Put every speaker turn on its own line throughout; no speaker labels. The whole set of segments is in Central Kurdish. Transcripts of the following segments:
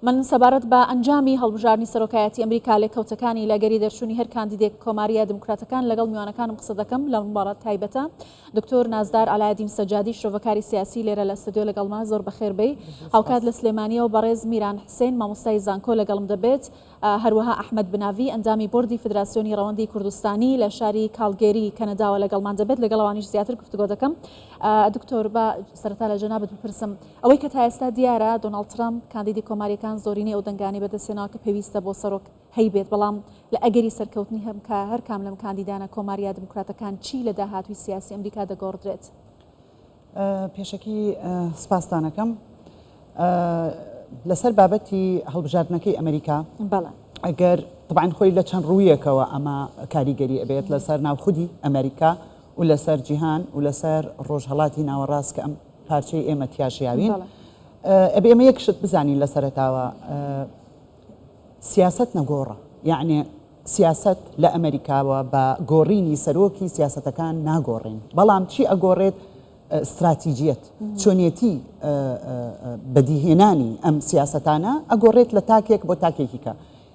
من سەبارەت بە ئەنجامی هەڵبژاردنی سەرۆکایەتی ئەمریکا، لێکەوتەکانی لە ئەگەری دەرچوونی هەر کاندیدێک کۆماری یا دیموکراتەکان لەگەڵ میوانەکانم قسە دەکەم لەم مباڕە تایبەتە. دکتۆر نازدار عەلایەدین سەجادی شرۆڤەکاری سیاسی لێرە لە ستۆدیۆ لەگەڵمە، زۆر بەخێر بێی. هاوکات لە سلێمانییەوە بەڕێز میران حسێن مامۆستای زانکۆ لەگەڵم دەبێت. هەروەها ئەحمەد بناڤی ئەندامی بۆردی فدراسیۆنی ڕەوەندی کوردستانی لە شاری کاڵگێری کەنەداوە لەگەڵمان دەبێت، لەگەڵ ئەوانیش زیاتر گفتوگۆ دەکەم. دکتۆر با سەرەتا لە جەنابت بپرسم، ئەوەی کە تا ئێستا دیارە دۆناڵد ترەمپ کاندیدی کۆمارییەکان زۆرینەی ئەو دەنگانەی بەدەستهێناوە کە پێویستە بۆ سەرۆک هەیبێت، بەڵام لە ئەگەری سەرکەوتنی هەم کە هەر کام لەم کاندیدانە کۆماری یا دیموکراتەکان چی لە داهاتووی سیاسی ئەمریکا دەگۆڕدرێت؟
پێشەکی سپاستان ئەکەم. لەسەر بابەتی هەڵبژاردنەکەی ئەمریکا
بەڵێ.
ئەگەر تەبعەن خۆی لە چەند ڕوویەکەوە ئەمە کاریگەری ئەبێت لەسەر ناوخودی ئەمریکا و لەسەر جیهان و لەسەر ڕۆژهەڵاتی ناوەڕاست کە ئەم پارچەی ئێمە تیا ژیاوین. ئەبێ ئێمە یەک شت بزانین لە سەرەتاوە سیاسەت نەگۆڕە یەعنی سیاسەت لە ئەمەریکاوە بە گۆڕینی سەرۆکی سیاسەتەکان ناگۆڕێن بەڵام چی ئەگۆڕێت ستراتیجیەت چۆنیەتی بەدیهێنانی ئەم سیاسەتانە ئەگۆڕێت لە تاکێک بۆ تاکێکی کە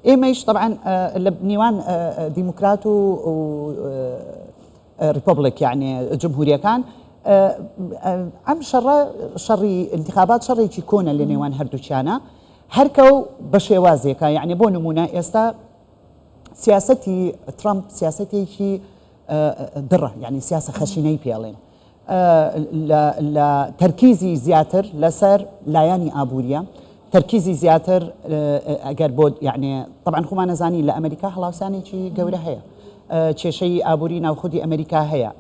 ئێمەیش طبعا لە نێوان دیموکرات و ڕیپۆبلیک یەعنی جمهوریەکان ئەم شەڕە شەڕی انتخابات شەڕێکی کۆنە لە نێوان هەردووکیانە هەرکە و بە شێوازێکە یعنی بۆ نمونە ئێستا سیاسەتی ترامپ سیاسەتێکی دڕە یعنی سیاسە خەشینەی پێڵێن لە تەرکیزی زیاتر لەسەر لایەنی ئابووریە تەرکیزی زیاتر ئەگەر بۆ یعنی طبعا خۆمان نەزانی لە ئەمریکا هەڵاوسانێکی گەورە هەیە کێشەی ئابووری ناوخودی ئەمریکا هەیە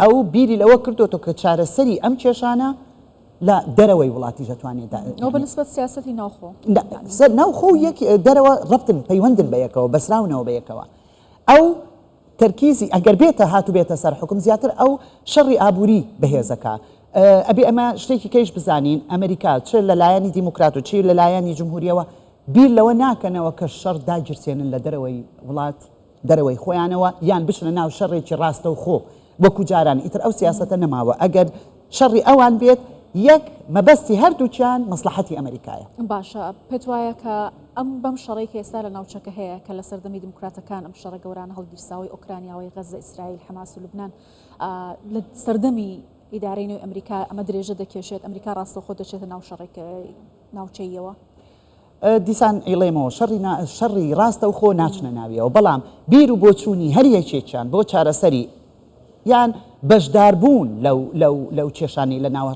ئەو بیری لەوە کردوەوە کە چارەسەری ئەم کێشانە لە دەرەوەی وڵاتیش دەتوانێت
ئەو بەنسبەت سیاسەتی ناوخۆ
ناوخۆ یەک دەرەوە ڕەبتن پەیوەندن بە یەکەوە بەسراونەوە بە یەکەوە ئەو تەرکیزی ئەگەر بێتە هاتوبێتە سەر حوکم زیاتر ئەو شەڕی ئابووری بەهێزەکا. ئەبێ ئەمە شتێکی کەیش بزانین ئەمریکا چ لە لایەنی دیموکرات و چی لە لایەنی جمهوریەوە بیر لەوە ناکەنەوە کە شەڕ داگیرسێنن لە دەرەوەی وڵات دەرەوەی خۆیانەوە یان بچنە ناو شەڕێکی ڕاستەوخۆ وەکو جاران ئیتر ئەو سیاسەتە نەماوە ئەگەر شەڕی ئەوان بێت یەک مەبەستی هەردووکیان مەسڵەحەتی ئەمریکایە.
باشە پێت وایە کە ئەم بەم شەڕەی کە ئێستا لە ناوچەکە هەیە کە لە سەردەمی دیموکراتەکان ئەم شەڕە گەورانە هەڵگیرساوەی ئۆکرانیاوەی غەززە ئیسرائیل حەماس و لوبنان لە سەردەمی ئیدارەی نوێی ئەمریکا ئەمە درێژە دەکێشێت ئەمریکا ڕاستەوخۆ دەچێتە ناو شەڕێک ناوچەییەوە؟
دیسان ئەیڵێمەوە شەڕی نا شەڕی ڕاستەوخۆ ناچنە ناویەوە بەڵام بیر و بۆچوونی هەر یەکێکیان بۆ چارەسەری یان بەشداربوون لەو لەو لەو کێشانەی لە ناوە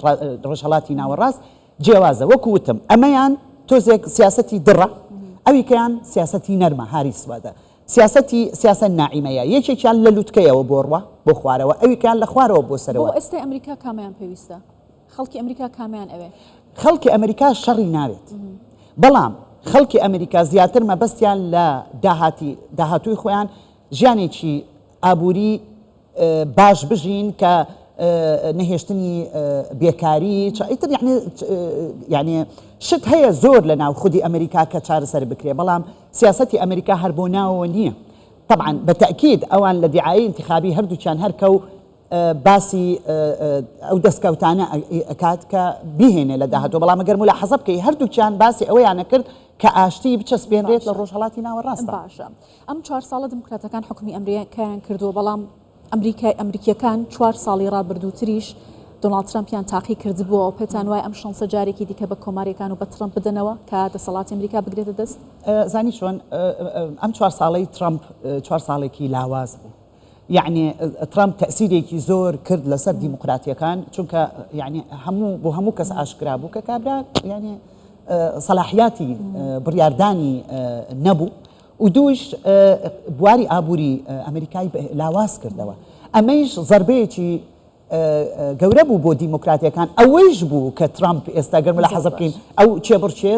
ڕۆژهەڵاتی ناوەڕاست جیاوازە وەکو وتم ئەمەیان تۆزێک سیاسەتی دڕە ئەویکەیان سیاسەتی نەرمە هاریس وادە سیاسەتی سیاسە ناعیمەیە یەکێکیان لە لوتکەیەوە بۆ ڕوا بۆ خوارەوە ئەویکەیان لە خوارەوە بۆ
بۆ
سەرەوە.
ئێستای ئەمریکا کامەیان پێویستە؟ خەڵکی ئەمریکا کامیان ئەوێ؟
خەڵکی ئەمریکا شەڕی ناوێت بەڵام خەڵکی ئەمریکا زیاتر مەبەستیان لە داهاتی داهاتووی خۆیان ژیانێکی ئابووری باش بژین کە نەهێشتنی بێکاری ئیتر یعنی یعنی شت هەیە زۆر لە ناو خودی ئەمریکا کە چارەسەر بکرێ بەڵام سیاسەتی ئەمریکا هەر بۆ ناوەوە نییە طبعا بە تەئکید ئەوان لە دیعایی انتخابی هەردووکیان هەرکە و باسی ئەو دەستکەوتانە ئەکات کە بیهێنێ لە داهاتوو بەڵام ئەگەر مولاحەزە بکەی هەردووکیان باسی ئەوەیانە کرد کە ئاشتی بچەسپێنرێت لە ڕۆژهەڵاتی ناوەڕاستدا.
باشە ئەم چوار ساڵە دیموکراتەکان حوکمی ئەمریکایان کردووە بەڵام ئەمریکای ئەمریکیەکان چوار ساڵی ڕابردووتریش دۆناڵد ترەمپیان تاقی کردبووەوە پێتان وایە ئەم شانسە جارێکی دیکە بە کۆماریەکان و بە ترەمپ بدەنەوە کە دەسەڵاتی ئەمریکا بگرێتە دەست؟
زانی چۆن ئەم چوار ساڵەی ترەمپ چوار ساڵێکی لاواز بوو یەعنی ترەمپ تەئسیرێکی زۆر کرد لەسەر دیموکراتیەکان چونکە یەعنی هەموو بۆ هەموو کەس ئاشکرا بوو کە کابرا یەعنی سەلاحیاتی بڕیاردانی نەبوو و دووش بواری ئابووری ئەمریکای لاواز کردەوە ئەمەیش زەربەیەکی گەورە بوو بۆ دیموکراتیەکان ئەوەیش بوو کە ترامپ ئێستا گەر ملاحەزە بکەین ئەو کێبڕکێ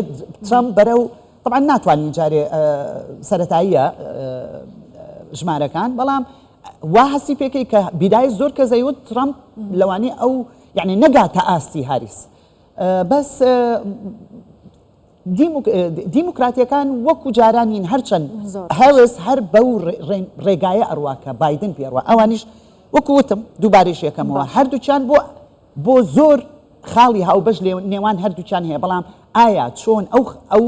ترامپ بەرەو طبعا ناتوانین جارێ سەتاییە ژمارەکان بەڵام وا هەستی پێکەی کە بیدای زۆر کە زەیوت ترامپ لەوانەیە ئەو یعنی نەگاتە ئاستی هاریس بەس دیموکراتیەکان وەکو جاران نین هەرچەند هاریس هەر بەو ڕێگایە ئەڕوا کە بایدن پێڕوا ئەوانیش وەکو وتم دووبارەیش یەکەمەوە هەردووکیان بۆ بۆ زۆر خاڵی هاوبەش لێ نێوان هەردووکیان هەیە بەڵام ئایا چۆن ئەو ئەو.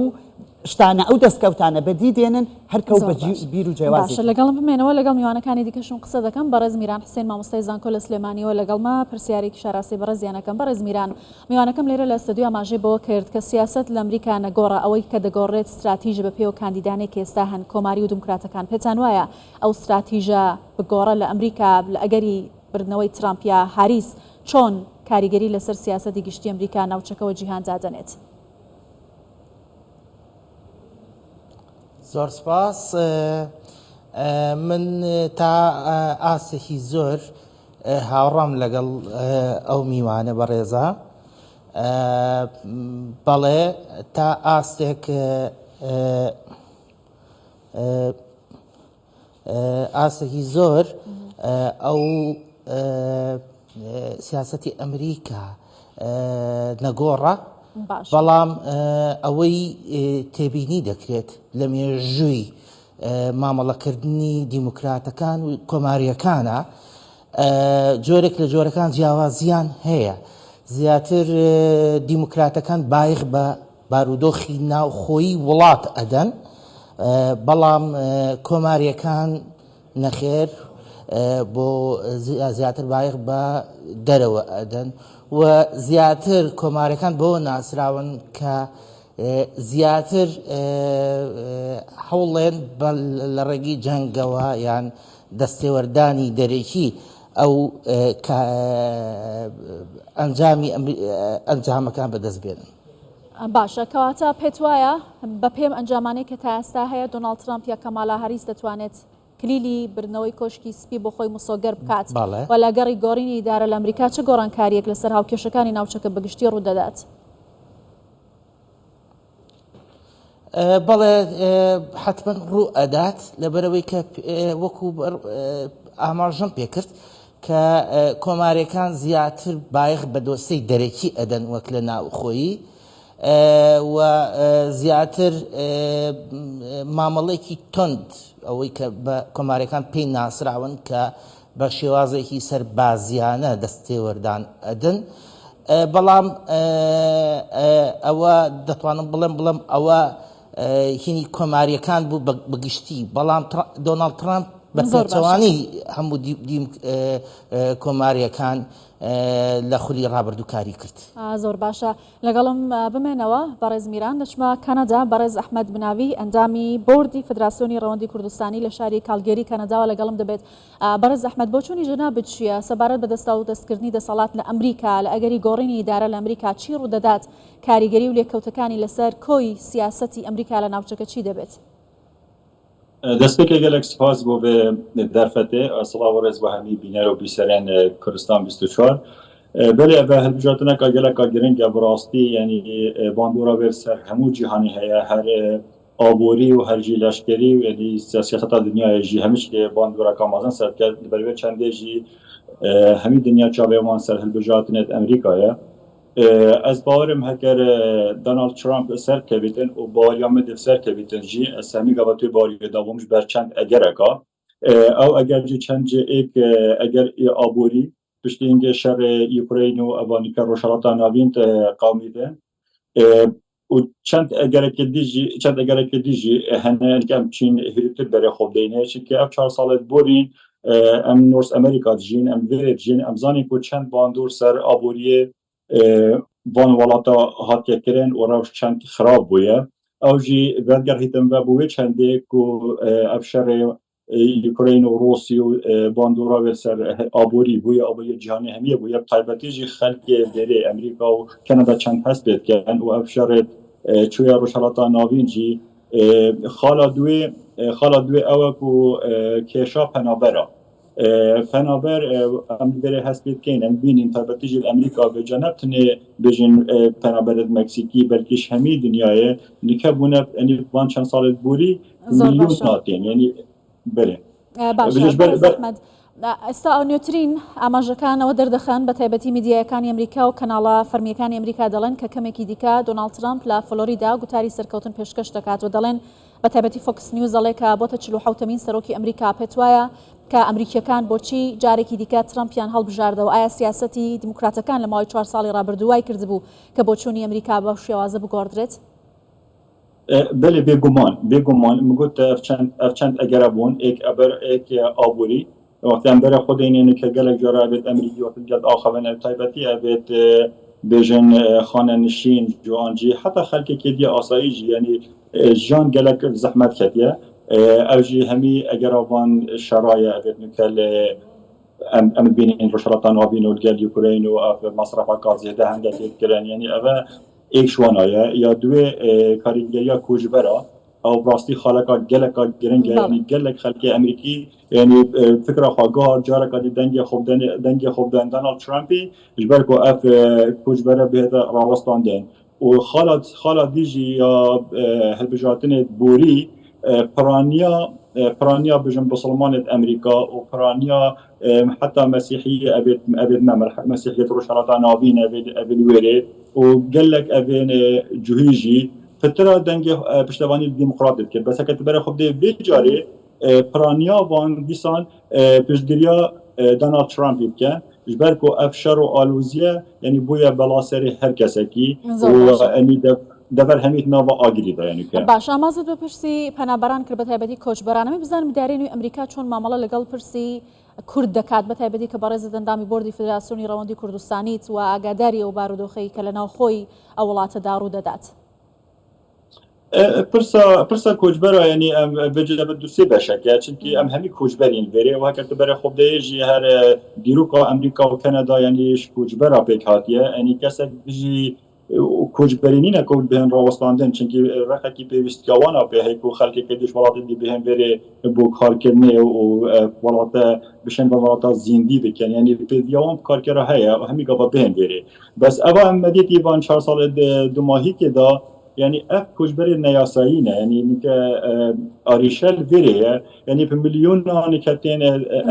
شتانە ئەو دەستکەوتانە بەدی دێنن هەر کەو
زۆر
بە
باش
بیر و
باشە
جیاوازێکی.
لەگەڵم بمێنەوە لەگەڵ میوانەکانی دیکەشم قسە دەکەم بەڕێز میران حسێن مامۆستای زانکۆ لە سلێمانیەوە لەگەڵمە پرسیارێکی شاراستی بەڕێزیان ئەکەم بەڕێز میران میوانەکەم لێرە لە ستۆدیۆ ئاماژەی بەوە کرد کە سیاسەت لە ئەمریکا نەگۆڕە ئەوەی کە دەگۆڕێت ستراتیژە بە پێوە کاندیدانێک کە ئێستا هەن کۆماری و دموکراتەکان پێتان وایە ئەو ستراتیژە بگۆڕە لە ئەمریکا لە ئەگەری بردنەوەی ترامپ یا هاریس چۆن کاریگەری لەسەر سیاسەتی گشتی ئەمریکا ناوچەکە و جیهان دادەنێت؟
زۆر سپاس. من تا ئاستێکی زۆر هاوڕام لەگەڵ ئەو میوانە بەڕێزە. بەڵێ تا ئاستێک ئاستێکی زۆر ئەو سیاسەتی ئەمریکا نەگۆڕە بەڵام ئەوەی تێبینی دەکرێت لە مێژووی مامەڵەکردنی دیموکراتەکان و کۆماریەکانە جۆرێک لە جۆرەکان جیاوازیان هەیە زیاتر دیموکراتەکان بایخ بە بارودۆخی ناوخۆیی وڵات ئەدەن، بەڵام کۆمارییەکان نەخێر بۆ زیاتر بایەخ بە دەرەوە ئەدەن و زیاتر کۆمارەکان بەوە ناسراون کە زیاتر هەوڵێن لە ڕێگەی جەنگەوە یان دەستێوەردانی دەرەکی ئەو ئەنجامی ئەنجامەکان بەدەست بێنن.
باشە کەواتە پێت وایە بە پێم ئەنجامانەی کە تا ئێستا هەیە دۆناڵد ترامپ یا کەمالا هاریس دەتوانێت کلیلی بردنەوەی کۆشکی سپی بۆ خۆی مسۆگەر بکات و لە گەڕی گۆڕینی ئیدارە لە ئەمریکا چ گۆڕانکارییەک لەسەر هاوکێشەکانی ناوچەکە بەگشتی ڕوودەدات؟
بەڵێ حتمما ڕوو ئەدات لەبەرەوەی کە وەکو ئاماژەم پێکرد کە کۆمارەکان زیاتر بایەخ بە دۆسیەی دەرەکی ئەدەن وەک لە ناوخۆیی و زیاتر مامەڵێکی تند ئەوەی کە بە کۆمارەکان پێی ناسراون کە بە شێوازێکی سەربازیانە دەستێوەردان ئەدن بەڵام ئەوە دەتوانم بڵێم بڵێم ئەوە هینی کۆماریەکان بوو بەگشتی بەڵام دۆناڵد ترامپ بە پێچەوانەی هەموو کۆماریەکان لە خولی ڕابردوو کاری کرد.
زۆر باشە لەگەڵم بمێنەوە بەڕێز میران دەچمە کەنەدا بەڕێز ئەحمەد بناوی ئەندامی بۆردی فدراسیۆنی ڕەوەندی کوردستانی لە شاری کالگێری کەنەداوە لەگەڵم دەبێت بەڕێز ئەحمەد بۆچوونی جەنابت چییە سەبارەت بە دەستاودەستکردنی دەسەڵات لە ئەمریکا لە ئەگەری گۆڕینی ئیدارە لە ئەمریکا چی ڕوودەدات کاریگەری و لێکەوتەکانی لەسەر کۆی سیاسەتی ئەمریکا لە ناوچەکە چی دەبێت؟
دەستپێکێ گەلەک سپاس بۆ ڤێ دەرفەتێ. سڵاو و ڕێز بۆ هەمی بینەر و بیسەرێن کوردستان 24. بەلێ ئەڤە هەلبژارتنەکا گەلەکا گرنگە بڕاستی یەنی باندۆرا وێ سەر هەموو جیهانی هەیە هەر ئابووری و هەر ژی لەشکری و یەنی سیاسەتا دنیایێ ژی هەمیشکێ باندۆرەکا مەزن سەر دکە لەبەر وێ چەندێ ژی هەمی دنیا چاوێ وان سەر هەلبژارتنێت ئەمریکایە. ئەز باوەرم هەکەر دۆناڵد ترامپ سەر کەویتن و باوەریا من دێ سەر کەویتن ژی ئەز هەمی گاڤە توێ باوەریێ دابووم ژ بەر چەند ئەگەرەکا ئەو ئەگەر ژی چەند جێ ئێک ئەگەر ئێ ئابووری پشتی هینگێ شەڕێ یوکرەین و ئەڤانیکە ڕۆژهەڵاتا ناڤین قومیتن و چەند ئەگەرەکە دی ژی چەند ئەگەرەکە دی ژی هەنە ئەنکە ئەم چین هیرتر بەرێ خۆ بدەینێ چونکە ئەو چوار ساڵێت بۆرین ئەم نۆرس ئەمریکا دژین ئەم لێرێ دژین ئەم زانین کو چەند باندۆر سەر ئابووریێ ڤان وڵاتا هاتیە کرن و رەوش چەند خراپ بوویە ئەو ژی ڤەرگەرهیتن ڤە بۆ وێ چەندێ کو ئەv شەڕێ یوکرەین و ڕوسی و باندۆرا وێ سەر ئابووری بوویە ئابووریە جیهانی هەمیە بوویە تایبەتی ژی خەلکێ دێرێ ئەمریکا و کەنەدا چەند هەست پێ دکەن و ئەv شەڕێ چویە ڕۆژهەڵاتا ناڤین ژی خالا دوێ خالا دوێ ئەوە کو کێشا پەنابەرە پەنابەر ئەم دەرێ هەست پێ بکەین ئەم بینین تایبەتی ژی ئەمریکا بێجا نەتنێ بێژین پەنابەرت مەکسیکی بەلکیش هەمی دنیایێ نکە بوونە ئەنی وان چەند ساڵێت بوری
زۆر
ملیون
باشە
ناتێن یعنی بەرێ
باشە
بژێش بەر
بەڕێز
بەر
ئەحمەد ئێستا ئەو نوێترین ئاماژەکان ئەوە دەردەخەن بە تایبەتی میدیایەکانی ئەمریکا و کەناڵە فەرمییەکانی ئەمریکا دەڵێن کە کەمێکی دیکە دۆناڵد ترەمپ لە فلۆریدا گوتاری سەرکەوتن پێشکەش دەکات و دەڵێن بە تایبەتی فۆکس نیوز دەڵێ کە بۆتە 47مین سەرۆکی ئەمریکا پێتوایە کە ئەمریکییەکان بۆچی جارێکی دیکە ترەمپیان هەڵبژاردەوە ئایا سیاسەتی دیموکراتەکان لە ماوەی چوار ساڵی ڕابردوو وای کردبوو کە بۆچوونی ئەمریکا بەو شێوازە بگۆڕدرێت؟
Belê bêguman, bêguman min got ev çend ev çend egere bûn, êk eber êk aborî wextê em berê xwe deynên ke gelek cara evêt Emerîkî wextê digel diaxivin ev taybetî evêt bêjin xanenişîn ji an jî heta xelkê kêdî asayî jî yanî jiyan gelek zehmet ketiye. Ew jî hemî egera van şera ye evêt nûke li em em dibînin Rojhilata Navîn û li gel Ukrayn û ev mesrefa gaz zêde hende tê kirin yanî ev e Êk ji wan a ye. Ya duwê karîgeriya koçber a. Ew bi rastî xaleka geleka giring e. Yanî gelek xelkê Emerîkî yanî fikra xwe guhart careka dî dengê xwe bidin dengê xwe bidin Donald Trumpî ji ber ku ev koçbere bihête rawestandin. Û xala xala dî jî ya hilbijartinê borî piraniya piraniya bijin bisilmanê di Emerîka û piraniya Heta mesîhî evê evê me mesîhiyet Rojhilata Navîn evê evê li wêrê û gelek evên cuhî jî pitira dengê piştevanî li Demokratê dikir. Bes heke tu berê xwe bidê vê carê piraniya van dîsan piştgiriya Donald Trumpî dike. Ji ber ku ev şer û aloziye yanî bûye bela serê her kesekî û enî dever hemî di nava agirî de ye nûke.
Baş, amazet bi pirsî penaberan kir bi taybetî koçberan. Em ê bizanin îdareyê nû Amerîka çon mamele ligel pirsî Kurd dekat bi taybetî ke berêzet endamî bordî Federasyonî Rewendî Kurdistanît we agadarî ew barûdoxeyî ke li navxweyî ew welate da rû dedat.
Pirsa pirsa koçbera yanî em vê bi du sê beşek e çimkî em hemî koçberîn li vêrê û heke tu berê xwe bideyê jî her dîroka Amerîka û Keneda yanî ji koçbera pêk hatiye yanî kesek dijî koçberî nîne ku bihên rawestandin çimkî reqekî pêwîstiya wan a pê heye ku xelkeke dij welatê dî bihên vêrê bo karkirinê û welate bişên van welata zîndî bikin yanî pêdiya wan bi karkera heye û hemî gava bihên vêrê bes eva em me dîtî van çar salê du mahîkê de Yanî ev koçberên neyasayî ne, yanî nike arîşe li vêrê ye, yanî bi milyonan nike tên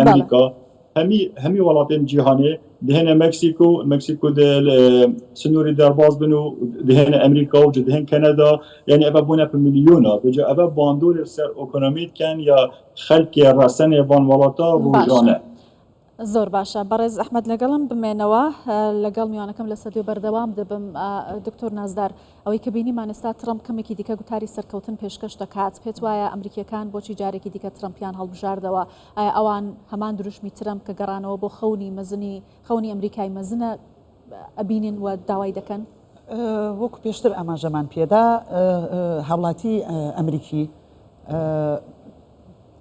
Amerîka, hemî hemî welatên cîhanê dihêne Meksîko, Meksîko di sinorê derbas bin û dihêne Amerîka û ji dihên Keneda, yanî ev bûne bi milyona, bi ca ev bandorê li ser ekonomî dikin ya xelkê resenê van welata rojane.
زۆر باشە بەڕێز ئەحمەد لەگەڵم بمێنەوە لەگەڵ میوانەکەم لە سەدیۆ بەردەوام دەبم دکتۆر نازدار ئەوەی کە بینیمان ئێستا ترەمپ کەمێکی دیکە گوتاری سەرکەوتن پێشکەش دەکات پێت وایە ئەمریکیەکان بۆچی جارێکی دیکە ترەمپیان هەڵبژاردەوە ئایا ئەوان هەمان دروشمی ترەمپ کە گەڕانەوە بۆ خەونی مەزنی خەونی ئەمریکای مەزنە ئەبینن و داوای دەکەن؟
وەکو پێشتر ئاماژەمان پێدا هاوڵاتی ئەمریکی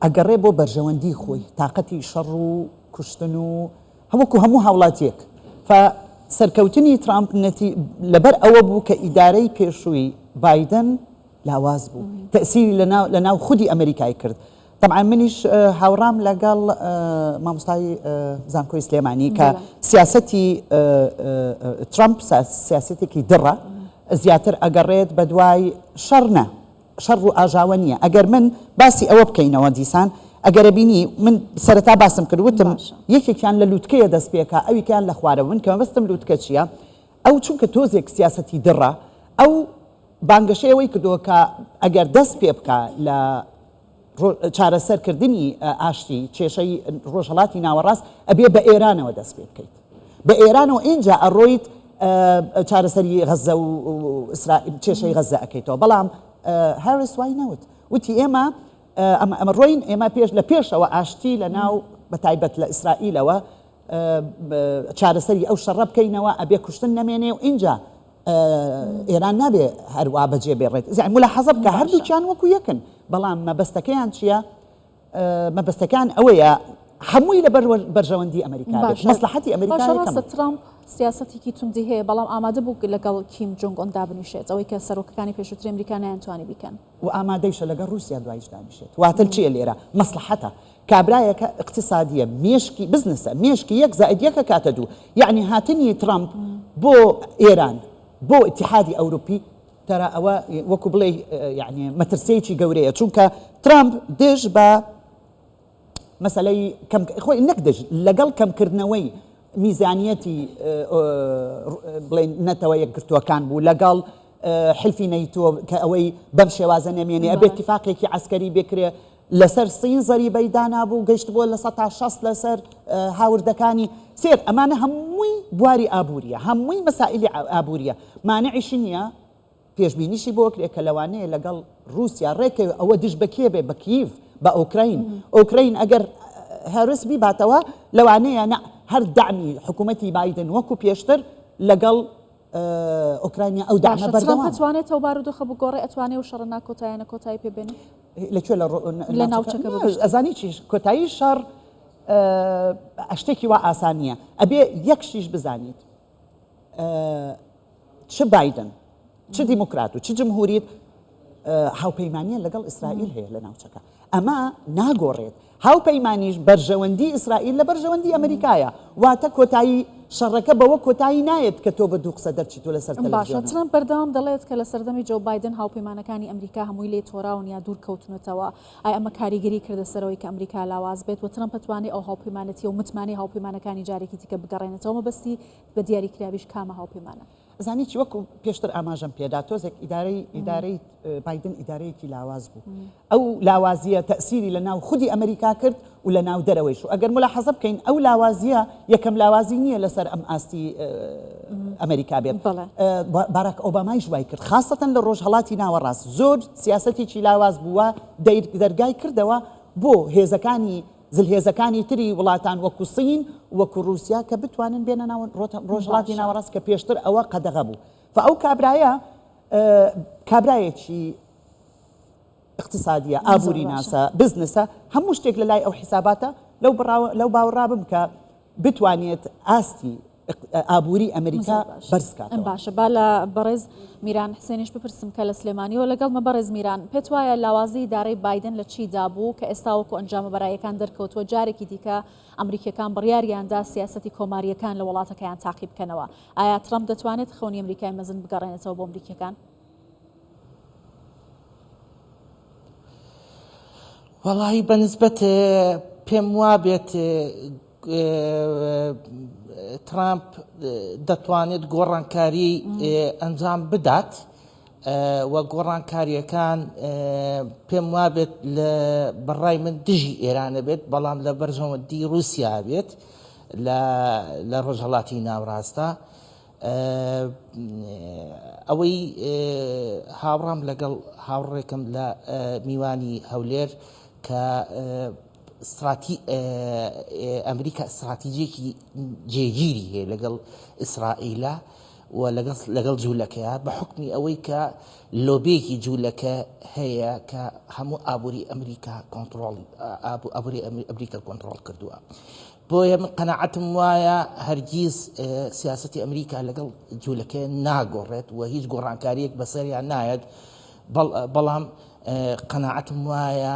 ئەگەڕێ بۆ بەرژەوەندی خۆی، تاقەتی شەڕ و کوشتن و وەکو هەموو هاوڵاتیەک. فە سەرکەوتنی ترامپ نەتی لەبەر ئەوە بوو کە ئیدارەی پێشووی بایدن لاواز بوو، تەئسیری لە ناو لە ناو خودی ئەمریکای کرد. تەبعەن منیش هاوڕام لەگەڵ مامۆستای زانکۆی سلێمانی کە سیاسەتی ترامپ سیاسەتێکی دڕە، زیاتر ئەگەڕێت بەدوای شەڕ نا. شەڕ و ئاژاوە نییە ئەگەر من باسی ئەوە بکەینەوە دیسان ئەگەر بینی من سەرەتا باسم کرد وتم یەکێکیان لە لوتکەیە دەست پێکا ئەویکیان لە خوارەوە من کە مەبەستم لوتکە چییە ئەو چونکە تۆزێک سیاسەتی دڕە ئەو بانگەشەی ئەوەی کردووە کە ئەگەر دەست پێ بکا لە چارەسەرکردنی ئاشتی کێشەی ڕۆژهەڵاتی ناوەڕاست ئەبێ بە ئێرانەوە دەست پێ بکەیت بە ئێرانەوە ئینجا ئەڕۆیت چارەسەری غەزە و ئیسرائیل کێشەی غەزە ئەکەیتەوە بەڵام هاریس وای نەوت وتی ئێمە ئەمە ڕۆین ئێمە پێش لە پێشەوە ئاشتی لە ناو بە تایبەت لە ئیسرائیلەوە چارەسەری ئەو شەڕە بکەینەوە ئەبێ کوشتن نەمێنێ و ئینجا ئێران نابێ هەروا بەجێ بێڕێت زیان ملا حەزە بکە هەردووکیان وەکو یەکن بەڵام مەبەستەکەیان چییە؟ مەبەستەکان ئەوەیە هەمووی لەبەر بەرژەوەندی ئەمریکا بێت، مەسڵەحەتی ئەمریکا
باشە ڕاستە ترامپ سیاسەتێکی توندی هەیە بەڵام ئامادە بوو لەگەڵ کیم جۆنگ ئۆن دابنیشێت ئەوەی کە سەرۆکەکانی پێشووتری ئەمریکا نەیانتوانی بیکەن.
و ئامادەیشە لەگەڵ ڕووسیا دوایش دانیشێت. واتە چییە لێرە مەسڵەحەتە. کابرایەکە ئیقتیسادییە، مێشکی بزنسە، مێشکی یەک زائید یەک ئەکاتە دوو. یەعنی هاتنی ترامپ بۆ ئێران، بۆ ئیتیحادی ئەوروپی تەرا ئەوە وەکو بڵێی یەعنی مەترسیەکی گەورەیە چونکە ترامپ دژ بە مەسەلەی کەم خۆی نەک دژ لەگەڵ کەمکردنەوەی میزانیەتی بڵێن نەتەوە یەکگرتووەکان بوو لەگەڵ حلفی نەیتۆ کە ئەوەی بەم شێوازە نەمێنێ ئەبێت اتفاقێکی عسکەری بکرێ لەسەر سین زەریبەی دانابوو گەشتبووە 60% لەسەر هاوردەکانی سێر ئەمانە هەمووی بواری ئابووریە هەمووی مەسائلی ئابووریە مانعیشی نییە. پێشبینیشی بۆ کرێ کە لەوانەیە لەگەڵ ڕووسیا ڕێکەوێ ئەوە دژ بە کێ بێ بە کیڤ بە ئۆکراین ئۆکراین ئەگەر هاریس بیباتەوە لەوانەیە نە هەر دەعمی حکوومەتی بایدن وەکو پێشتر لەگەڵ ئۆکرانیا ئەو دەعمە
باشە ترەمپ
بەردەوام.
ئەتوانێت ئەو بارودۆخە بگۆڕێ ئەتوانێ ئەو شەڕە ناکۆتایانە کۆتایی پێ بێنێ؟
لە کوێ لە
لە ناوچەکە بە گشتی.
ئەزانی چی کۆتایی شەڕ شتێکی وا ئاسان نییە ئەبێ یەک شتیش بزانیت چ بایدن چ دیموکرات و چ جمهوریت هاوپەیمانیان لەگەڵ ئیسرائیل هەیە لە ناوچەکە ئەمە ناگۆڕێت هاوپەیمانیش بەرژەوەندی ئیسرائیل لە بەرژەوەندی ئەمریکایە واتە کۆتایی شەڕەکە بەوە کۆتایی نایەت کە تۆ بە دوو قسە دەرچیت و لەسەر
باشە
تەلەڤزیۆنە.
ترەمپ بەردەوام دەڵێت کە لە سەردەمی جۆ بایدن هاوپەیمانەکانی ئەمریکا هەمووی لێی تۆراون یا دوور کەوتونەتەوە ئایا ئەمە کاریگەری کردە سەرەوەی کە ئەمریکا لاواز بێت و ترەمپ توانی ئەو هاوپەیمانەتیە و متمانەی هاوپەیمانەکانی جارێکی دیکە بگەڕێنێتەوە مەبەستی بە دیاریکراویش کامە هاوپەیمانە؟
ئەزانی چی وەکو پێشتر ئاماژەم پێدا تۆزێک ئیدارەی ئیدارەی بایدن ئیدارەیەکی لاواز بوو ئەو لاوازیە تەسیری لە ناو خودی ئەمریکا کرد و لە ناو دەرەوەیش و ئەگەر ملاحەزە بکەین ئەو لاوازیە یەکەم لاوازی نییە لەسەر ئەم ئاستی ئەمریکا بێت باراک ئۆبامایش وای کرد خاستەن لە ڕۆژهەڵاتی ناوەڕاست زۆر سیاسەتێکی لاواز بووە دەرگای کردەوە بۆ هێزەکانی زلهێزەکانی تری وڵاتان وەکو سین وەکو رووسیا کە بتوانن بێنە ناو ڕۆژهەڵاتی ناوەڕاست کە پێشتر ئەوە قەدەغە بوو فە ئەو کابرایە کابرایەکی اقتصادیە ئابووری ناسە بزنسە هەموو شتێک لە لای ئەو حیساباتە لەو لەو باوەڕابم کە بتوانێت ئاستی ئابووری ئەمریکا بەرز کاتەوە.
باشە با لە بەڕێز میران حسێنیش بپرسم کە لە سلێمانیەوە لەگەڵمە بەڕێز میران پێت وایە لاوازی ئیدارەی بایدن لە چیدا بوو کە ئێستا وەکو ئەنجامە بەراییەکان دەرکەوتووە جارێکی دیکە ئەمریکیەکان بڕیاریاندا سیاسەتی کۆمارییەکان لە وڵاتەکەیان تاقی بکەنەوە ئایا ترەمپ دەتوانێت خەونی ئەمریکای مەزن بگەڕێنێتەوە بۆ ئەمریکیەکان؟
وەڵاهی بە نسبەت پێم وابێت ترامپ دەتوانێت گۆڕانکاری ئەنجام بدات و گۆڕانکاریەکان پێم وابێت لە بەڕای من دژی ئێرانە بێت بەڵام لە بەرژەوەندی رووسیا بێت لە ڕۆژهڵاتی ناوڕاستە ئەوەی هاوڕام لەگەڵ هاوڕێکم لە میوانی هەولێر کە ستراتی ئەمریکا ستراتیجێکی جێگیری هەیە لەگەڵ ئیسرائیلە و لەگەڵ لەگەڵ جوولەکەیە بە حکمی ئەوەی کە لۆبێکی جوولەکە هەیە کە هەموو ئابووری ئەمریکا کۆنتترۆڵ ئابووری ئەمریکا کۆنتترۆڵ کردووە بۆیە من قەنەعەتم وایە هەرگیز سیاستی ئەمریکا لەگەڵ جوولەکە ناگۆڕێت و هیچ گۆڕانکاریەک بەسەریان نایەت بەڵام قەناعەتم وایە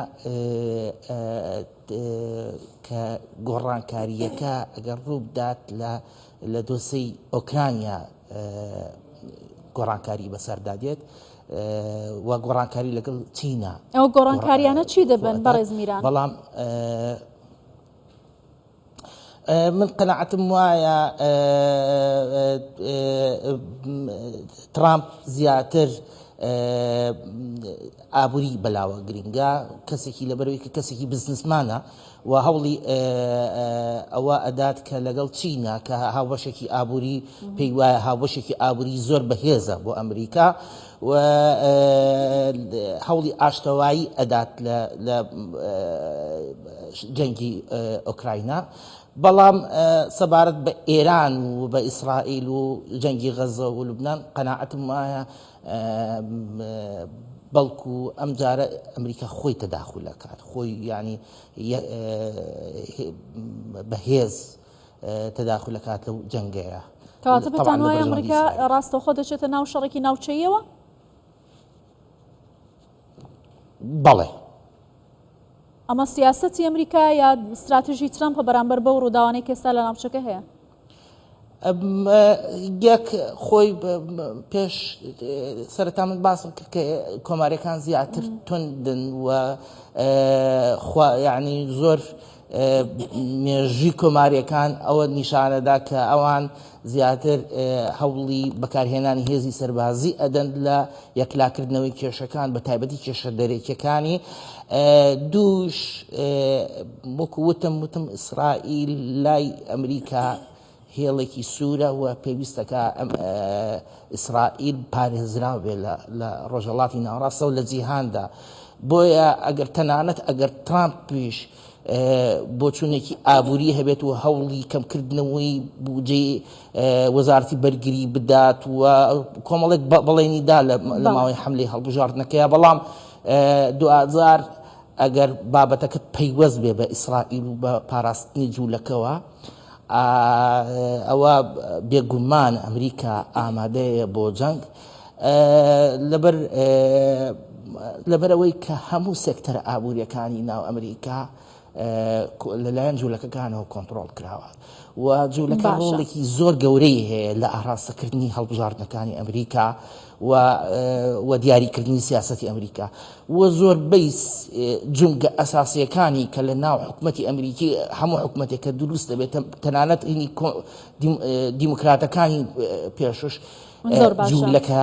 کە گۆڕانکارییەکە ئەگەر ڕووبدات لە لە دۆسێی ئۆکرانیا گۆڕانکاری بەسەردا دێت و گۆڕانکاری لەگەڵ چینە
ئەو گۆڕانکاریانە چی دەبن بەڕێز میران؟
بەڵام من قەناعەتم وایە ترامپ زیاتر ئابووری بەلاوە گرنگە کەسێکی لەبەرەوەی کە کەسێکی بزنسمانە و هەوڵی ئەوە ئەدات کە لەگەڵ چینە کە هاوبەشێکی ئابووری پێی وایە هاوبەشێکی ئابووری زۆر بەهێزە بۆ ئەمریکا و هەوڵی ئاشتەوایی ئەدات لە جەنگی ئۆکراینا، بەڵام سەبارەت بە ئێران و بە ئیسرائیل و جەنگی غەزە و لوبناان قەناعەتم وایە بەڵکو ئەم جارە ئەمریکا خۆی تەداخول ئەکات خۆی ینی بەهێز تەداخول ئەکات لەو جەنگەیە.
کەواتە پێتان وایە ئەمریکا ڕاستەوخۆ دەچێتە ناو شەڕێکی ناوچەیەوە؟
بەڵێ.
ئەمە سیاسەتی ئەمریکا یا ستراتیژی ترەمپە بەرامبەر بەو ڕووداوانەی کە ئێستا لە ناوچەکە هەیە؟
یەک خۆی پێش سەرەتا من باسم کرد کە کۆماریەکان زیاتر توندن و یعنی زۆر مێژووی کۆماریەکان ئەوە نیشانەدا کە ئەوان زیاتر هەوڵی بەکارهێنانی هێزی سەربازی ئەدەن لە یەکلاکردنەوەی کێشەکان بە تایبەتی کێشە دەرەکیەکانی دووش وەکو وتم وتم ئیسرائیل لای ئەمریکا. هێڵێکی سوورە و پێویستەکە ئیسرائیل پارێزراو بێ لە ڕۆژهەڵاتی ناوەڕاستەوە لە جیهاندا. بۆیە ئەگەر تەنانەت ئەگەر ترامپیش بۆچوونێکی ئابووری هەبێت و هەوڵی کەمکردنەوەی بودجەی وەزارەتی بەرگری بدات و کۆمەڵێک بەڵێنی دا لە ماوەی حملەی هەڵبژاردنەکەی، بەڵام دواجار ئەگەر بابەتەکە پەیوەست بێ بە ئیسرائیل و بە پاراستنی جوولەکەوە، ئەوە بێگومان ئەمریکا ئامادەیە بۆ جەنگ. لەبەر لەبەرئەوەی کە هەموو سێکتەرە ئابووریەکانی ناو ئەمریکا لەلایەن جوولەکەکانەوە کۆنتڕۆڵ کراوە و جوولەکە ڕۆڵێکی زۆر گەورەی هەیە لە ئاراستەکردنی هەڵبژاردنەکانی ئەمریکا و و دیاریکردنی سیاسەتی ئەمریکا و زۆربەی جومگە ئەساسیەکانی کە لە ناو حکومەتی ئەمریکی هەموو حکومەتێک کە دروست دەبێت تەنانەت هینی دیموکراتەکانی پێشوش
زۆر باشە.
جوولەکە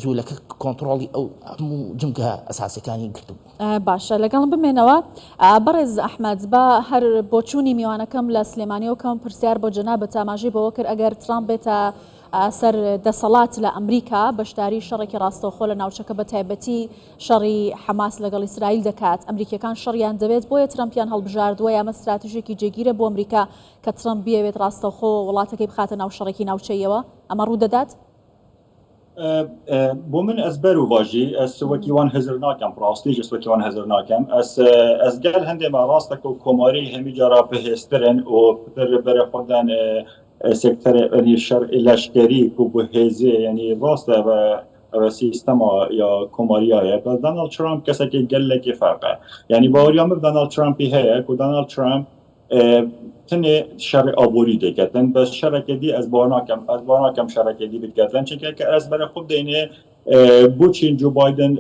جوولەکە کۆنتڕۆڵی ئەو هەموو جومگە ئەساسیەکانی گرتبوو.
باشە لەگەڵم بمێنەوە بەڕێز ئەحمەد با هەر بۆچوونی میوانەکەم لە سلێمانیەوە کەم پرسیار بۆ جەنابت ئاماژەی بەوە کرد ئەگەر ترامپ بێتە سەر دەسەڵات لە ئەمریکا بەشداری شەڕێکی ڕاستەوخۆ لە ناوچەکە بە تایبەتی شەڕی حەماس لەگەڵ ئیسرائیل دەکات ئەمریکیەکان شەڕیان دەوێت بۆیە ترەمپیان هەڵبژاردووە یامە ستراتیژێکی جێگیرە بۆ ئەمریکا کە ترەمپ بیەوێت ڕاستەوخۆ وڵاتەکەی بخاتە ناو شەڕێکی ناوچەیەوە ئەمە ڕوودەدات؟
بۆ من ئەس بەروڤاژی ئەس وەکی وان هزر ناکەم ڕاستیش ئەس وەکی وان هزر ناکەم ئەس ئەس گەل هەندێ ما ڕاستەکە و کۆماری هەمی جارا بەهێزترن و پتر بەرە خۆدان سێکتەر ینی شەر لەشکری کو بۆ هێزێ ینی ڕاستە بە ئەوە سیستەما یا کۆماریایە بەس داناڵد ترامپ کەسێکی گەلێکی فەرقە یعنی باوەریان من داناڵد ترامپی هەیە کو داناڵد ترامپ تنێ شەڕی ئابووری دەکەتن بەس شەڕێکی دی ئەس باوەڕ ناکەم ئەس باوەڕ ناکەم شەڕێکی دی بکەتن چونکە کە ئەس بەرە خۆ بدەینێ بۆچی جۆ بایدن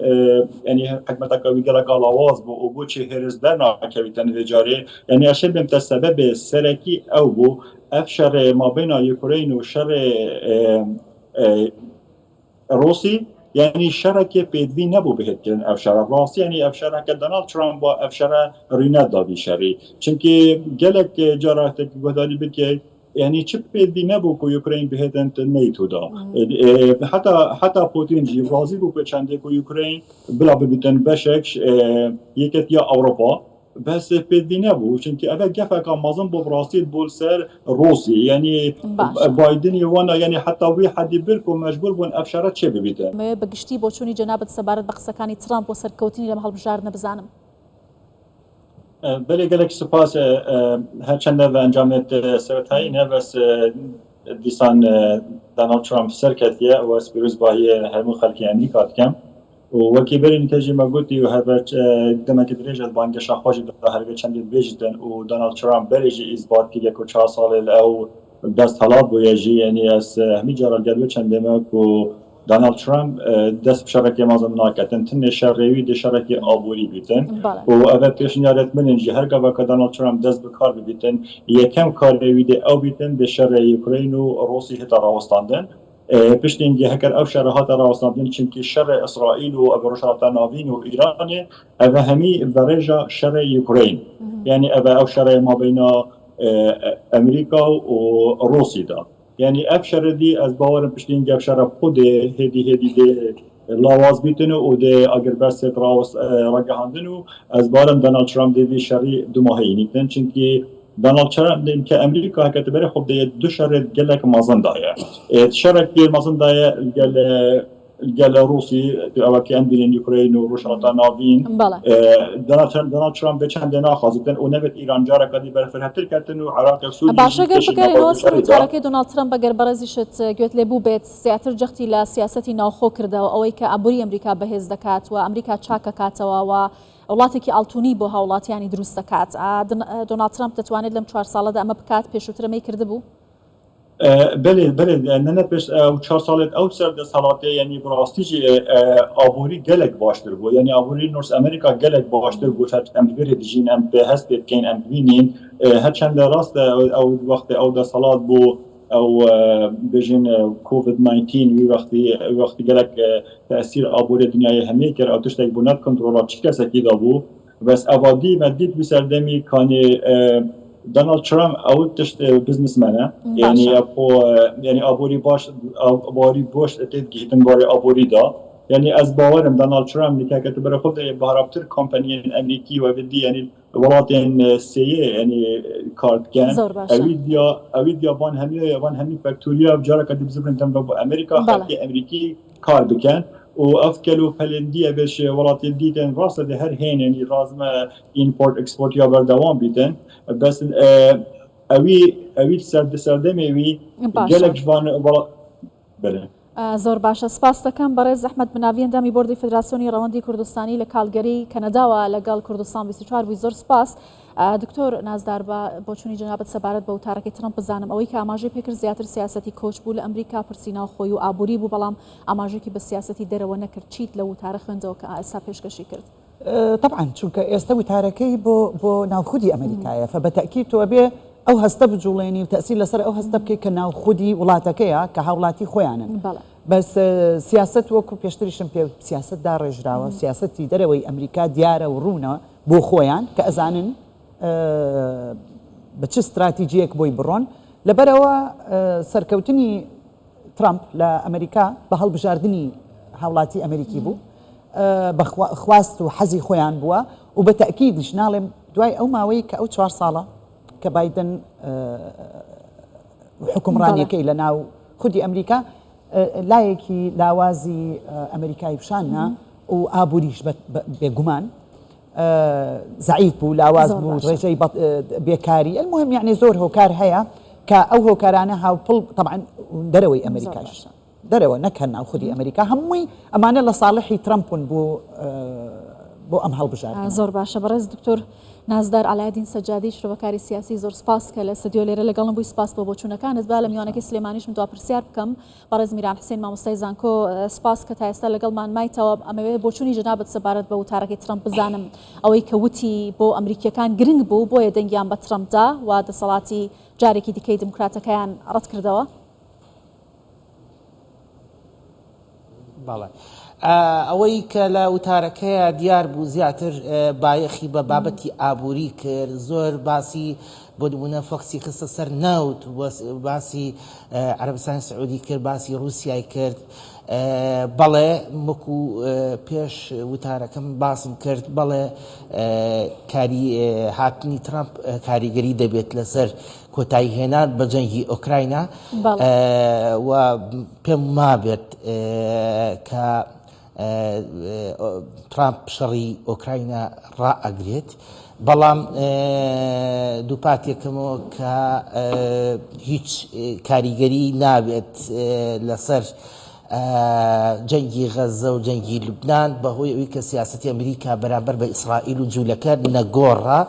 ینی حکومەتەکە وی گەلەک لاواز بوو و بۆچی هێرس دەرناکەویتن vê carê ینی ئەشێ بێمتە سەبەبێ سەرەکی ئەو بوو ئەف شەڕێ مابەینا یوکرەین و شەڕێ ڕوسی یانی شەڕەکێ پێدوی نەبوو بهێت کردن ئەف شەڕە ڕاستی یانی ئەف شەڕە کە دۆناڵد ترامپ بۆ ئەف شەڕە ڕی نەدا وی شەڕی چونکی گەلەک جارا گۆهداری بکەی یعنی چ پێدوی نەبوو کو یوکرین بهێتن نەیتۆ دا حتا حتا پوتین ژی ڕازی بوو پێ چەندێک و یوکرین بلا ببیتن بەشێک یەکێت یا ئەوروپا بەس پێدوی نەبوو چونکی ئەvە گەفەکە مەزن بۆ ڕاستی بۆ سەر ڕوسی یعنی بایدنی وانە یعنی حتا وی حەدی برک و مەجبور بوون ئەف شەڕە چێ ببیتن.
دەمەوێت بە گشتی بۆچوونی جەنابت سەبارەت بە قسەکانی ترامپ بۆ سەرکەوتنی لەم هەڵبژاردنە بزانم.
بەلێ گەلەک سوپاس هەرچەندە بە ئەنجامێت سەرەتایی نە بەس دیسان داناڵد ترامپ سەرکەتیە و پیرۆزباهیە هەموو خەلکی ئەمریکا دکەم و وەکی بەرین کەژی مە گوتی و هەر دەمەکی درێژە بانگەشە خۆشی دا هەر وێ چەندێ بێژیتن و داناڵد ترامپ بەرێ ژی ئیسبات کردیە کو چار ساڵێ لە ئەو دەست هەڵات بویە ژی یەنی ئەس هەمی جارا گەر وێ چەندێ مە کو داناڵد ترامپ دەست بە شەڕێکی مەزن ناکەتن تنێ شەڕێ وی دێ شەڕێکی ئابووری بیتن و ئەڤە پێشنیارێت منن ژی هەر گاڤە کە داناڵد ترامپ دەست بە کار ببیتن یەکەم کارێ وی دێ ئەو بیتن دێ شەڕێ یوکرەین و ڕووسی هێتە ڕاوەستاندن. پشتینگی هەکەر ئەو شەرە هاتە ڕاوەستاندن چونکی شەڕێ ئیسرائیل و ئەڤە ڕۆژهەڵاتە ناڤین و ئیرانێ ئەڤە هەمی ڤەڕێژە شەڕێ یوکرەین یانی ئەڤە ئەو شەڕێ مابەینا ئەمریکا و ڕووسی دا یانی ئەڤ شەڕێ دی ئەز باوەرم پشتینگی ئەڤ شەڕە خو دێ هێدی هێدی دێ لاواز بیتن و دێ ئاگربەسێت ڕاوەست ڕاگەهاندن و ئەز بارم داناڵد ترامپ دێ ڤی شەڕی دو ماهەیینیتن چونکی داناڵد ترامپ دێن کە ئەمریکا هەکە تبەرێ خو بدەیە دو شەڕێت گەلەک مەزن دایە شەڕێک مەزن دایە گەل گەل ڕوسی ئەوە کە ئەم بینن یوکرین و ڕۆژهەڵاتا ناڤین داناڵد ترامپ بێ چەندێ ناخوازیتن و نەبێت ئیران جارەکە دی بەرفرهتر کەتن و عراق و سوریە
باشە گەر بگەرێنەوە سەر وتارەکەی دۆناڵد ترەمپ ئەگەر بەڕێزیشت گوێت لێ بووبێت زیاتر جەختی لە سیاسەتی ناوخۆ کردەوە ئەوەی کە ئابووری ئەمریکا بەهێز دەکات و ئەمریکا چاکەکاتەوە و وڵاتێکی ئاڵتونی بۆ هاوڵاتیانی دروست دەکات دۆناڵد ترەمپ دەتوانێت لەم چوار ساڵەدا ئەمە بکات پێشووتر ئەمەی کردبوو؟
بەلێ بەلێ نەنە پێش ئەو چوار ساڵێت ئەو سەر دەسەڵاتێ یعنی بڕاستی ژی ئابووری گەلێک باشتر بوو یعنی ئابووری نۆرس ئەمریکا گەلێک باشتر بوو هەر ئەم بێرێ دژین ئەم پێ هەست پێ بکەین ئەم ببینین هەرچەندە ڕاستە ئەو وەختێ ئەو دەسەڵات بوو ئەو بێژین کۆڤید 19 وی وەختی وەختی گەلێک تەسیر ئابووری دنیای هەمێ کرد ئەو تشتێک بوو نەت کنترۆڵا چ کەسێکی دا بوو بەس ئەڤا دی مە دیت وی سەردەمی کانێ. دۆناڵد ترەمپ ئەو تشت بزنسمەنە یعنی بۆ یعنی ئابووری باش ئابووری بۆش تێت گیتن بارێ ئابووری دا یعنی ئەز باوەرم دۆناڵد ترەمپ نکاکە تو بەرە خود بەهرابتر کۆمپانیەن ئەمریکی و بدی یعنی وڵاتێن سێیە یعنی کار بکەن ئەوی دیا ئەوی دیا وان هەمی وان هەمی فەکتوریا جارەکە دبزبن دەم بۆ ئەمریکا خەڵکی ئەمریکی کار بکەن و ئەف کەل و پەلندیە بێش وڵاتێن دیتن ڕاستە دێ هەر هێن یعنی ڕازمە ئینپۆرت ئەکسپۆرت یا بەردەوام بیتن بەس ئەوی ئەوی سەر سەردەمێ وی گەلەک ژوان بەلێ.
زۆر باشە سپاست دەکەم بەڕێز ئەحمەد بناوی ئەندامی بۆردی فدراسیۆنی ڕەوەندی کوردستانی لە کالگەری کەنەداوە لەگەڵ کوردستان 24 بووی زۆر سپاس دکتۆر نازدار بە بۆچوونی جەنابت سەبارەت بە وتارەکەی ترەمپ بزانم ئەوەی کە ئاماژەی پێکرد زیاتر سیاسەتی کۆچ بوو لە ئەمریکا پرسی ناوخۆی و ئابووری بوو بەڵام ئاماژێکی بە سیاسەتی دەرەوە نەکرد چیت لەو وتارە خوێندەوە کە ئێستا پێشکەشی کرد؟
تەبعەن چونکە ئێستە وتارەکەی بۆ بۆ ناوخودی ئەمریکایە فە بە تەئکید تۆ ئەبێ ئەو هەستە بجوڵێنی و تەئسیر لەسەر ئەو هەستە بکەی کە ناوخودی وڵاتەکەیە کە هاوڵاتی خۆیانن بەس سیاسەت وەکو پێشتریشم پێ سیاسەت داڕێژراوە سیاسەتی دەرەوەی ئەمریکا دیارە و ڕوونە بۆ خۆیان کە ئەزانن بە چ ستراتیجیەک بۆی بڕۆن لەبەرەوە سەرکەوتنی ترامپ لە ئەمریکا بە هەڵبژاردنی هاوڵاتی ئەمریکی بوو بە خواست و حەزی خۆیان بووە و بە تەئکیدیش ناڵێم دوای ئەو ماوەی کە ئەو چوار ساڵە کە بایدن حکومڕانیەکەی لە ناو خودی ئەمریکا لایەکی لاوازی ئەمریکای پیشاننا و ئابووریش بێگومان زەعیف بوو لاواز بوو ڕێژەی بێکاری المهم یعنی زۆر هۆکار هەیە کە ئەو هۆکارانە هاوپڵ طبعا دەرەوەی ئەمریکاش دەرەوە نەک هەر ناو خودی ئەمریکا هەمووی ئەمانە لە ساڵحی ترەمپن بۆ بۆ ئەم هەڵبژاردنە.
زۆر باشە بەڕێز دکتۆر نازدار عەلایەدین سەجادی شرۆڤەکاری سیاسی زۆر سپاس کە لە ستۆدیۆ لێرە لەگەڵم بووی سپاس بۆ بۆچوونەکانت با لە میوانەکەی سلێمانیشم دوا پرسیار بکەم بەڕێز میران حسین مامۆستای زانکۆ سپاس کە تا ئێستا لەگەڵمان مایتەوە ئەمەوێ بۆچوونی جەنابت سەبارەت بە وتارەکەی ترەمپ بزانم ئەوەی کە وتی بۆ ئەمریکیەکان گرنگ بوو بۆیە دەنگیان بە ترەمپ دا و دەسەڵاتی جارێکی دیکەی دیموکراتەکەیان ڕەتکردەوە.
بەڵێ. ئەوەی کە لە وتارەکەیا دیار بوو زیاتر بایەخی بە بابەتی ئابووری کرد، زۆر باسی بۆ نموونە فۆکسی خستە سەر نەوت، باسی عەرەبستانی سعودی کرد، باسی ڕووسیای کرد. بەڵێ وەکو پێش وتارەکەم باسم کرد، بەڵێ کاری هاتنی ترامپ کاریگەری دەبێت لەسەر کۆتایی هێنان بە جەنگی ئۆکراینا و پێم مابێت کە ترامپ شەڕی ئۆکراینا ڕائەگرێت بەڵام دووپاتێکەمەوە کە هیچ کاریگەری نابێت لەسەر جەنگی غەززە و جەنگی لوبنان بەهۆی ئەوی کە سیاسەتی ئەمریکا بەرامبەر بە ئیسرائیل و جوولەکە نەگۆڕە.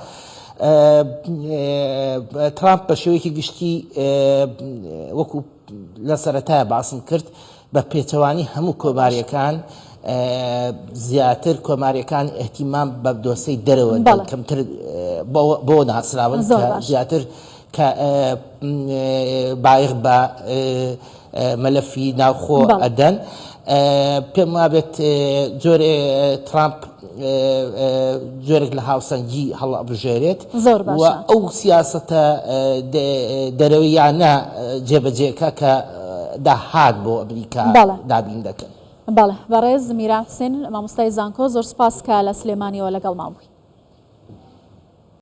ترامپ بە شێوەیەکی گشتی وەکو لە سەرەتای باسم کرد بە پێچەوانی هەموو کۆماریەکان زیاتر کۆماریەکان ئیهتیمام بە دۆسەی دەرەوە کەمتر بۆ ناسراون زیاتر کە بایەخ بە مەلەفی ناوخۆ ئەدەن. پێم وابێت جۆرێ ترامپ جۆرێک لە هاوسەنگی هەڵئەبژێرێت و ئەو سیاسەتە دەرەوەیانە جێبەجێکە کە داهات بۆ ئەمریکا دابین دەکەن.
بەڵێ بەڕێز میران حسێن مامۆستای زانکۆ زۆر سپاس کە لە سلێمانیەوە لەگەڵمان بووی.